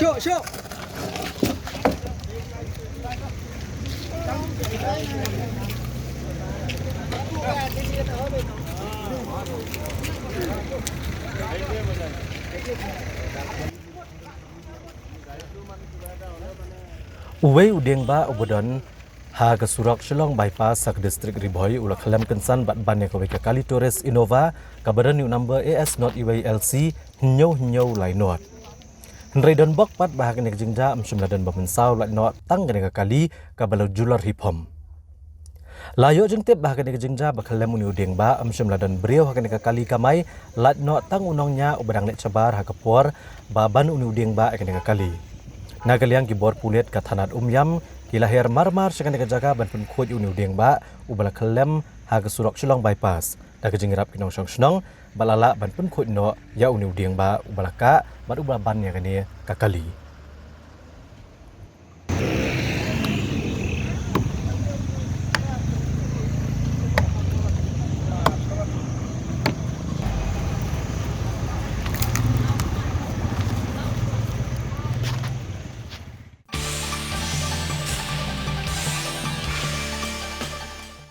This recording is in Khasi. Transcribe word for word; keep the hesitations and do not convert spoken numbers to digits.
Uwei u dieng ba uba don ha ka surok Shillong Bypass ha ka district Ri Bhoi u la khyllem kynsan bad ban ïa kawei ka kali tourist Innova kaba don ïa u number A S not uwei L C hynñiew hynñiew lai not. Hynrei don bok pat ba ha kane ka jingjia ym shym la don ba mynsaw lait noh tang kane ka kali kaba la julor hi phom. La ïoh jingtip ba ha kane ka jingjia ba khyllem une u dieng ba ym shym la don briew ha kane ka kali kamai lait noh tang u nongñiah uba dang leit shabar ha ka por ba ban une u dieng ba ha kane ka kali. Na ka liang ki bor pulit ka thanat Umiam ki la her mar mar sha kane ka jaka ban pynkhuid une u dieng ba uba la khyllem ha ka surok Shillong Bypass da ka jingïarap ki nongshong shnong ba la lah ban pynkhuid noh ïa une u dieng ba uba la kah bad uba la ban ïa kane ka kali.